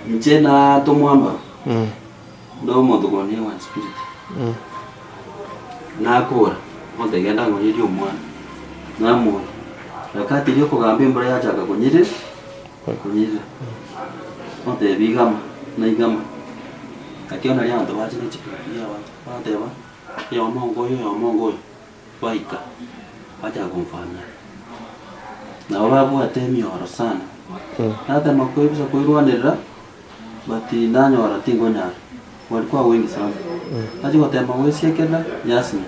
Inche natomwamba nomonto korwa ne one spirit, nakora, ogontebia genda ng'oyerie omwana, namoa. Wakati eria okogamba embura yachaka konyerera, konyerera, ontebia igama, naigama. Lakini bono naria abanto bacha ne chipikipiki abanto, bagoteba, oyomo ngoyo oyomo ngoyo, baika, bachaka komfamia. Nabo babwate emioro sana, natema koebisa koirwanerera, but nanyora tinkonyara, walikuwa wengi sana. Nachia gotema goesiekerera, yasinya.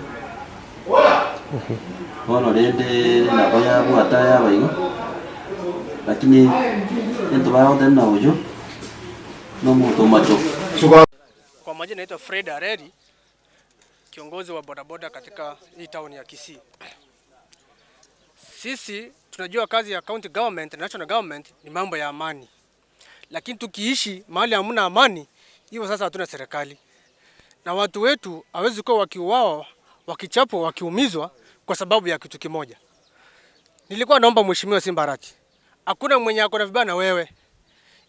Bono rende nabo yabwata yaba igo, lakini egento bagoteba buna oyio, na omonto omochogu. Kwa majina naitwa Fred Areri, kiongozi wa bodaboda katika hii town ya Kisii. Sisi tunajua kazi ya county government na national government ni mambo ya amani, lakini tukiishi mahali hamna amani, hivyo sasa hatuna serikali na watu wetu hawezi kuwa wakiuawa, wakichapwa, wakiumizwa kwa sababu ya kitu kimoja. Nilikuwa naomba Mheshimiwa Simba Arati, hakuna mwenye ako na vibaya na wewe,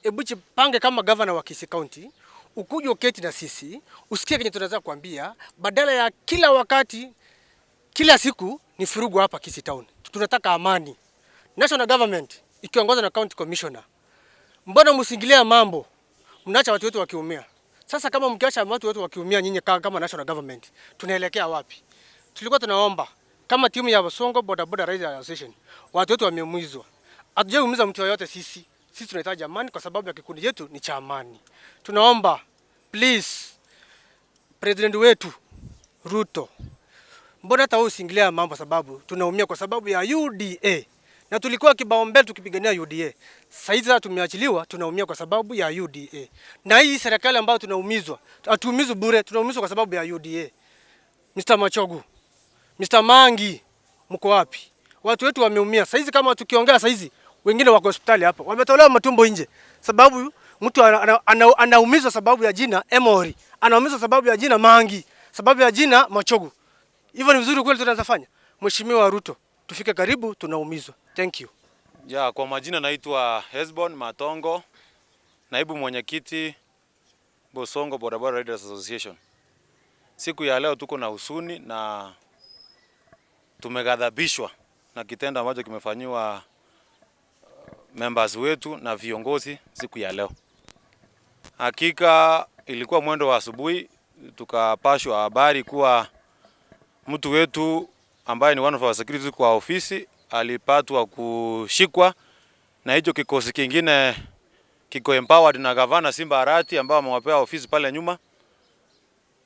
hebu jipange kama governor wa Kisii County, ukuje uketi na sisi, usikie kenye tunaweza kuambia, badala ya kila wakati kila siku ni vurugu hapa Kisii Town. Tunataka amani. National government ikiongozwa na county commissioner, mbona msingilia mambo, mnaacha watu wetu wakiumia? Sasa kama mkiacha watu wetu wakiumia, nyinyi kama national government, tunaelekea wapi? Tulikuwa tunaomba kama timu ya Bosongo Boda Boda Riders Association, watu wetu wameumizwa, hatujaumiza mtu yoyote sisi. Sisi tunahitaji amani kwa sababu ya kikundi chetu ni cha amani. Tunaomba please, president wetu Ruto, mbona hata wewe usiingilia mambo, sababu tunaumia kwa sababu ya UDA na tulikuwa kibao mbele tukipigania UDA. Sasa hizi tumeachiliwa, tunaumia kwa sababu ya UDA. Na hii serikali ambayo tunaumizwa, hatuumizwi bure, tunaumizwa kwa sababu ya UDA. Mr. Machogu, Mr. Mangi, mko wapi? Watu wetu wameumia. Sasa hizi kama tukiongea sasa hizi wengine wako hospitali hapa, wametolewa matumbo nje sababu mtu anaumizwa sababu ya jina Emori, anaumizwa sababu ya jina Mangi, sababu ya jina Machogu. Hivyo ni vizuri kweli tunaweza fanya? Mheshimiwa Ruto, tufike karibu, tunaumizwa. Thank you. Ya, kwa majina naitwa Hesbon Matongo, naibu mwenyekiti Bosongo Bodaboda Riders Association. Siku ya leo tuko na huzuni na tumeghadhabishwa na kitendo ambacho kimefanyiwa members wetu na viongozi siku ya leo. Hakika ilikuwa mwendo wa asubuhi tukapashwa habari kuwa mtu wetu ambaye ni one of our security kwa ofisi alipatwa kushikwa na hicho kikosi kingine kiko empowered na gavana Simba Arati ambao amewapea ofisi pale nyuma.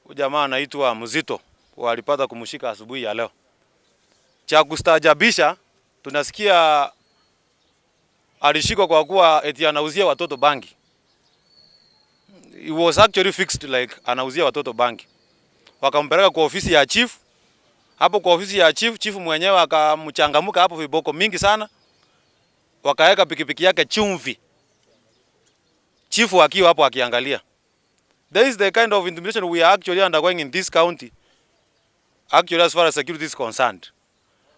Huyu jamaa anaitwa Mzito, walipata kumshika asubuhi ya leo. Cha kustaajabisha, tunasikia alishikwa kwa kuwa eti anauzia watoto bangi. It was actually fixed like anauzia watoto bangi. Wakampeleka kwa ofisi ya chief. Hapo kwa ofisi ya chief, chief mwenyewe akamchangamuka hapo viboko mingi sana. Wakaweka pikipiki yake chumvi. Chief akiwa hapo akiangalia. There is the kind of intimidation we are actually undergoing in this county, actually as far as security is concerned.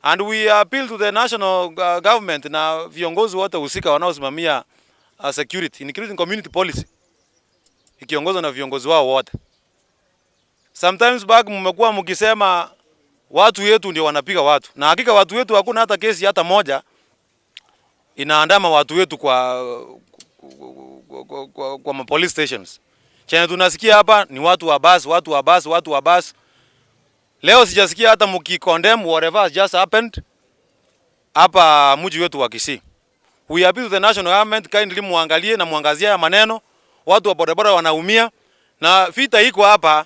And we appeal to the national government na viongozi wote husika wanaosimamia security, including community police, ikiongozwa na viongozi wao wote. Sometimes back mmekuwa mkisema watu wetu ndio wanapiga watu, na hakika watu wetu hakuna hata kesi hata moja inaandama watu wetu kwa police stations. Chenye tunasikia hapa ni watu wa basi, watu wa basi, watu wa basi. Leo sijasikia hata mkicondemn whatever has just happened hapa mji wetu wa Kisii. We appeal to the national government kindly muangalie na muangazie ya maneno. Watu wa bodaboda wanaumia na vita iko hapa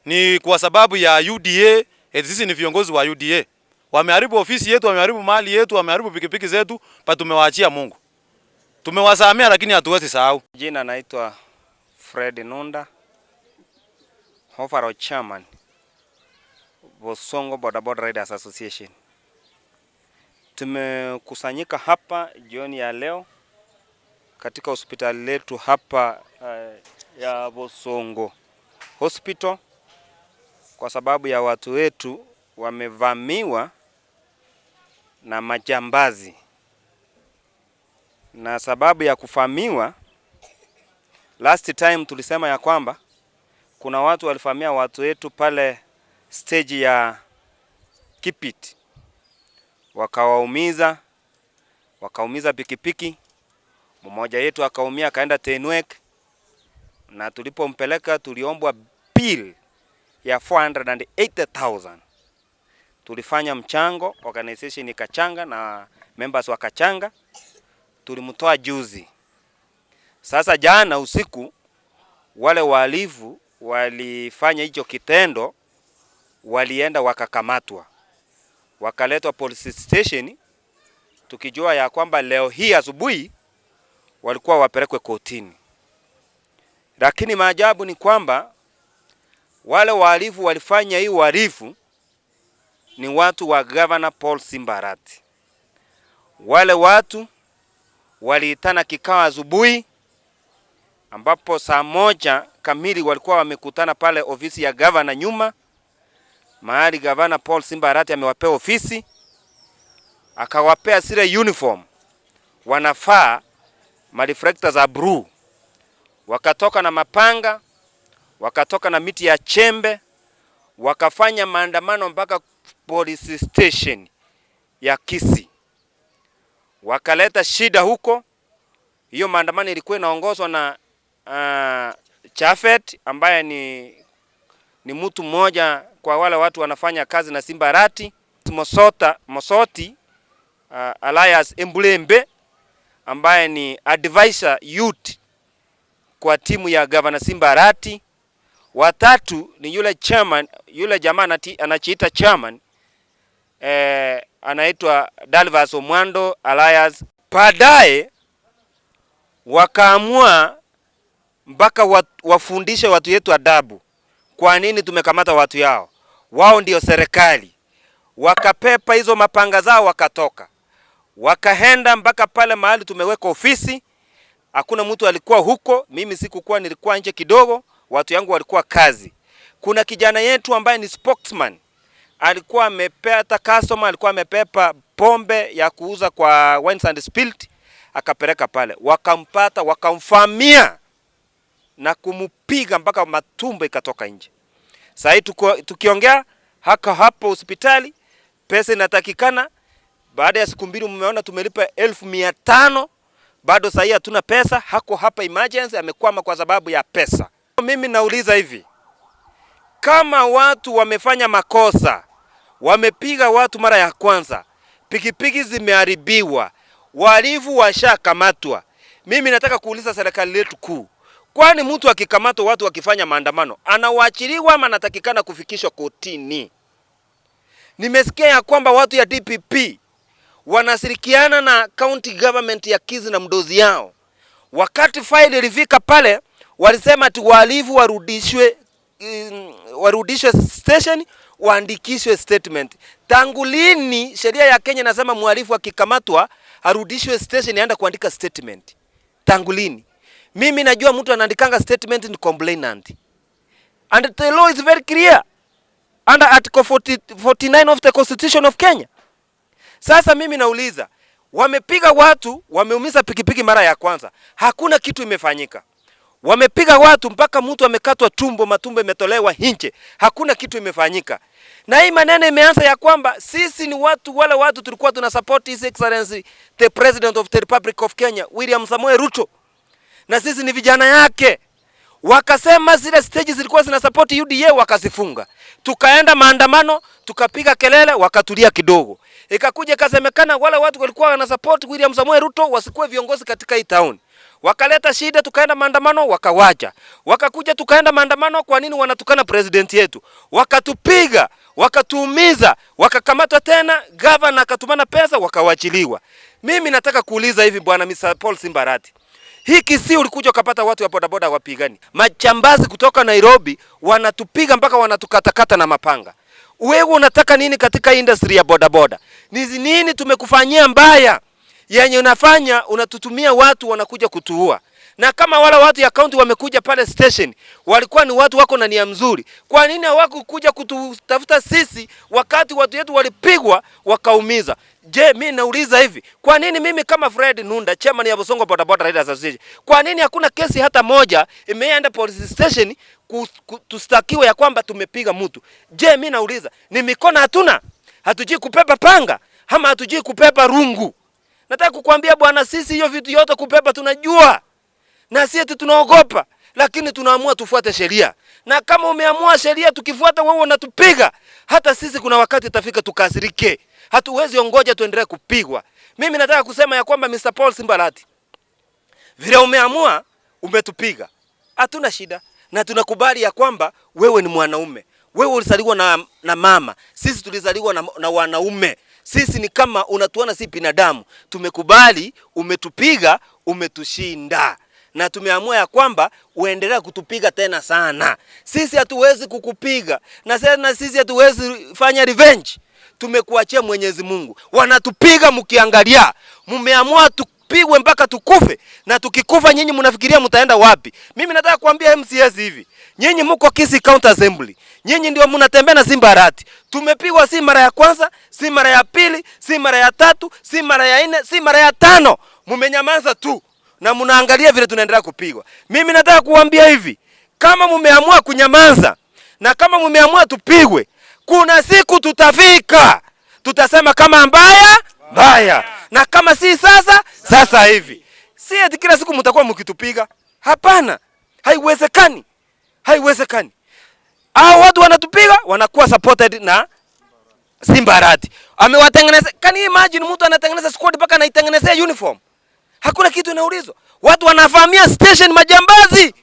ni kwa sababu ya UDA. Eti sisi ni viongozi wa UDA. Wameharibu ofisi yetu, wameharibu mali yetu, wameharibu pikipiki zetu, pa tumewaachia Mungu. Tumewasamea lakini hatuwezi sahau. Jina naitwa Fred Nunda, overall chairman Bosongo Boda Boda Riders Association. Tumekusanyika hapa jioni ya leo katika hospitali letu hapa ya Bosongo Hospital kwa sababu ya watu wetu wamevamiwa na majambazi, na sababu ya kuvamiwa Last time tulisema ya kwamba kuna watu walivamia watu wetu pale stage ya Kipit, wakawaumiza, wakaumiza pikipiki. Mmoja yetu akaumia akaenda Tenwek, na tulipompeleka tuliombwa bill ya 480,000. Tulifanya mchango, organization ikachanga na members wakachanga, tulimtoa juzi. Sasa jana usiku wale wahalifu walifanya hicho kitendo, walienda wakakamatwa, wakaletwa police station, tukijua ya kwamba leo hii asubuhi walikuwa wapelekwe kotini. Lakini maajabu ni kwamba wale wahalifu walifanya hii uhalifu ni watu wa Governor Paul Simba Arati. Wale watu waliitana kikao asubuhi, ambapo saa 1 kamili walikuwa wamekutana pale ofisi ya governor nyuma, mahali Governor Paul Simba Arati amewapea ofisi, akawapea zile uniform wanafaa, mareflector za blue, wakatoka na mapanga, wakatoka na miti ya chembe, wakafanya maandamano mpaka police station ya Kisii, wakaleta shida huko. Hiyo maandamano ilikuwa inaongozwa na Chafet ambaye ni mtu mmoja kwa wale watu wanafanya kazi na Simba Arati, Mosota, Mosoti alias Embulembe ambaye ni advisor youth kwa timu ya Governor Simba Arati. Watatu ni yule chairman, yule jamaa anachiita chairman, anaitwa Dalvas Omwando alias. Baadaye wakaamua mpaka wafundishe watu yetu adabu. Kwa nini tumekamata watu yao? Wao ndio serikali. Wakapepa hizo mapanga zao wakatoka, wakaenda mpaka pale mahali tumeweka ofisi. Hakuna mtu alikuwa huko, mimi sikukuwa, nilikuwa nje kidogo, watu yangu walikuwa kazi. Kuna kijana yetu ambaye ni spokesman alikuwa amepata customer, alikuwa amepepa pombe ya kuuza kwa Wines and Spirit, akapeleka pale, wakampata, wakamvamia na kumupiga mpaka matumbo ikatoka nje. Sasa hii tukiongea haka hapo hospitali, pesa inatakikana. Baada ya siku 2 mmeona tumelipa 500,000, bado sasa hatuna pesa. Hako hapa emergency, amekwama kwa sababu ya pesa. Mimi nauliza hivi, kama watu wamefanya makosa, wamepiga watu mara ya kwanza, pikipiki zimeharibiwa, wahalifu washakamatwa, mimi nataka kuuliza serikali letu kuu, kwani mtu akikamatwa, watu wakifanya maandamano, anawachiliwa ama anatakikana kufikishwa kotini? Nimesikia ya kwamba watu ya DPP wanashirikiana na county government ya Kisii na mdozi yao. Wakati faili ilifika pale, walisema ati wahalifu warudishwe station waandikishwe statement. Tangu lini sheria ya Kenya inasema mhalifu akikamatwa arudishwe station aende kuandika statement? Tangu lini? Mimi najua mtu anaandikanga statement ni complainant. And the law is very clear under Article 40, 49 of the Constitution of Kenya. Sasa mimi nauliza, wamepiga watu, wameumiza pikipiki mara ya kwanza, hakuna kitu imefanyika. Wamepiga watu mpaka mtu amekatwa tumbo, matumbo imetolewa nje, hakuna kitu imefanyika. Na hii maneno imeanza ya kwamba sisi ni watu wale watu tulikuwa tuna support His Excellency the President of the Republic of Kenya William Samoei Ruto, na sisi ni vijana yake. Wakasema zile stage zilikuwa zina support UDA wakazifunga. Tukaenda maandamano, tukapiga kelele, wakatulia kidogo. Ikakuja ikasemekana wale watu walikuwa wana support William Samoei Ruto wasikuwe viongozi katika hii town. Wakaleta shida, tukaenda maandamano, wakawacha. Wakakuja tukaenda maandamano, kwa nini wanatukana president yetu? Wakatupiga, wakatuumiza, wakakamatwa tena, governor akatumana pesa, wakawachiliwa. Mimi nataka kuuliza hivi, bwana Mr. Paul Simba Arati. Hii Kisii ulikuja ukapata watu wa bodaboda wapigani. Majambazi kutoka Nairobi wanatupiga mpaka wanatukatakata na mapanga. Wewe unataka nini katika industry ya bodaboda? Ni nini tumekufanyia mbaya yenye unafanya unatutumia watu wanakuja kutuua? Na kama wale watu ya county wamekuja pale station, walikuwa ni watu wako na nia mzuri, kwa nini hawakukuja kututafuta sisi wakati watu wetu walipigwa wakaumiza? Je, mi nauliza hivi, kwa nini mimi kama Fred Nunda, chairman ya Bosongo Boda Boda Riders Association, kwa nini hakuna kesi hata moja imeenda police station tustakiwe ya kwamba tumepiga mtu? Je, mi nauliza, ni mikono hatuna? Hatujui kupepa panga ama hatujui kupepa rungu? Nataka kukwambia bwana, sisi hiyo vitu yote kupepa tunajua, na si eti tunaogopa, lakini tunaamua tufuate sheria. Na kama umeamua sheria tukifuata, wewe unatupiga, hata sisi kuna wakati itafika tukasirike. Hatuwezi ongoja tuendelee kupigwa. Mimi nataka kusema ya kwamba Mr. Paul Simba Arati, vile umeamua umetupiga, hatuna shida na tunakubali ya kwamba wewe ni mwanaume. Wewe ulizaliwa na mama, sisi tulizaliwa na wanaume. Sisi ni kama unatuona si binadamu. Tumekubali, umetupiga, umetushinda, na tumeamua ya kwamba uendelea kutupiga tena sana. Sisi hatuwezi kukupiga na sisi hatuwezi fanya revenge. Tumekuachia Mwenyezi Mungu. Wanatupiga mkiangalia, mmeamua tupigwe mpaka tukufe, na tukikufa nyinyi mnafikiria mtaenda wapi? Mimi nataka kuambia MCAs hivi, nyinyi mko Kisii County Assembly, nyinyi ndio mnatembea na Simba Arati. Tumepigwa si mara ya kwanza, si mara ya pili, si mara ya tatu, si mara ya nne, si mara ya tano. Mmenyamaza tu na mnaangalia vile tunaendelea kupigwa. Mimi nataka kuambia hivi, kama mmeamua kunyamaza na kama mmeamua tupigwe, kuna siku tutafika, tutasema kama mbaya mbaya, na kama si sasa, sasa hivi. Si eti kila siku mtakuwa mkitupiga. Hapana, haiwezekani, haiwezekani. Hao watu wanatupiga wanakuwa supported na Simba Arati. Amewatengeneza. Can you imagine mtu anatengeneza squad mpaka anaitengenezea uniform? Hakuna kitu inaulizwa. Watu wanavamia station, majambazi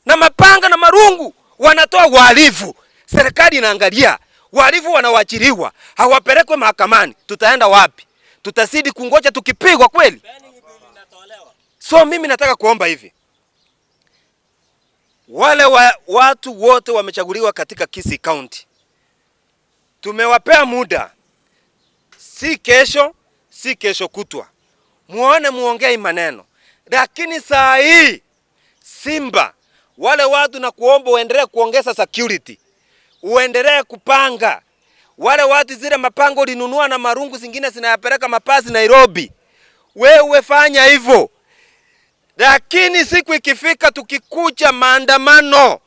na mapanga na marungu, wanatoa wahalifu. Serikali inaangalia wahalifu wanawachiliwa, hawapelekwe mahakamani. Tutaenda wapi? Tutazidi kungoja tukipigwa kweli? So mimi nataka kuomba hivi, wale watu wote wamechaguliwa katika Kisii County, tumewapea muda, si kesho, si kesho kutwa, muone muongee maneno, lakini saa hii Simba, wale watu na kuomba uendelee kuongeza security, uendelee kupanga wale watu, zile mapango ulinunua na marungu zingine zinayapeleka mapasi Nairobi, wewe fanya hivyo. Lakini siku ikifika tukikuja maandamano,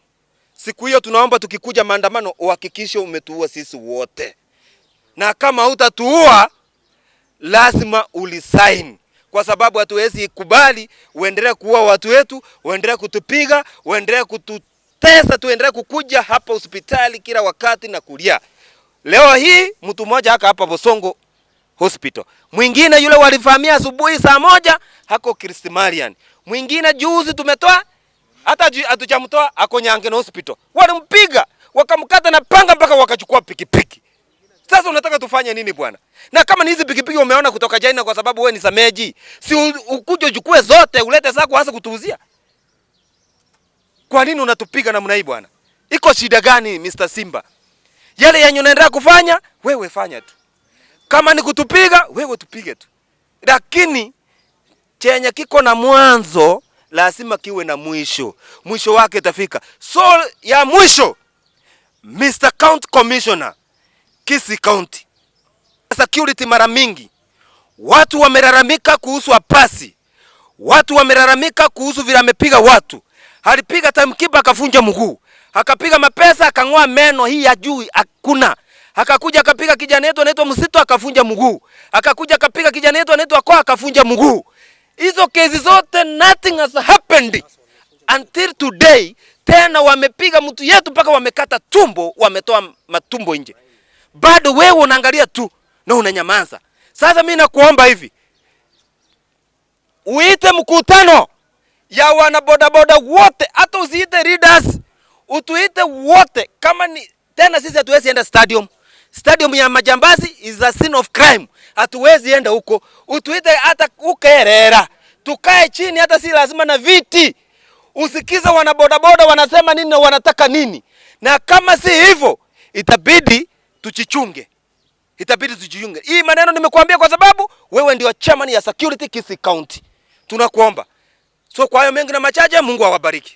siku hiyo tunaomba tukikuja maandamano uhakikishe umetuua sisi wote, na kama hutatuua lazima ulisign, kwa sababu hatuwezi kubali uendelee kuua watu wetu, uendelee kutupiga, uendelee kututesa, tuendelee kukuja hapa hospitali kila wakati na kulia. Leo hii mtu mmoja haka hapa Bosongo Hospital, mwingine yule walivamia asubuhi saa 1 hako Christimarian, mwingine juzi tumetoa hata hatujamtoa ako Nyangeno Hospital, walimpiga wakamkata na panga mpaka wakachukua pikipiki. Sasa unataka tufanye nini bwana? Na kama ni hizi pikipiki umeona kutoka China kwa sababu wewe ni sameji, si ukuje uchukue zote ulete zako hasa kutuuzia? Kwa nini unatupiga namna hii bwana? Iko shida gani Mr. Simba? Yale yenye unaendelea kufanya wewe fanya tu. Kama ni kutupiga wewe tupige tu. Lakini chenye kiko na mwanzo lazima kiwe na mwisho. Mwisho wake itafika. So ya mwisho, Mr. County Commissioner Kisii County, security mara mingi watu wamelalamika kuhusu Apasi, watu wamelalamika kuhusu vile amepiga watu. Alipiga timekeeper akavunja mguu, akapiga mapesa akang'oa meno hii ya juu hakuna. Akakuja akapiga kijana yetu anaitwa Msito akavunja mguu, akakuja akapiga kijana yetu anaitwa Kwa akavunja mguu. Hizo kesi zote nothing has happened until today. Tena wamepiga mtu yetu mpaka wamekata tumbo, wametoa matumbo nje. Bado wewe unaangalia tu na unanyamaza. Sasa mimi nakuomba hivi, uite mkutano ya wana bodaboda wote, hata usiite leaders, utuite wote. Kama ni tena, sisi hatuwezi enda stadium. Stadium ya majambazi is a scene of crime, hatuwezi enda huko. Utuite hata ukerera, tukae chini, hata si lazima na viti, usikize wana bodaboda wanasema nini na wanataka nini, na kama si hivyo itabidi tuchichunge, itabidi tujiunge. Hii maneno nimekuambia kwa sababu wewe ndio chairman ya security Kisii County. Tunakuomba So kwa hayo mengi na machache, Mungu awabariki.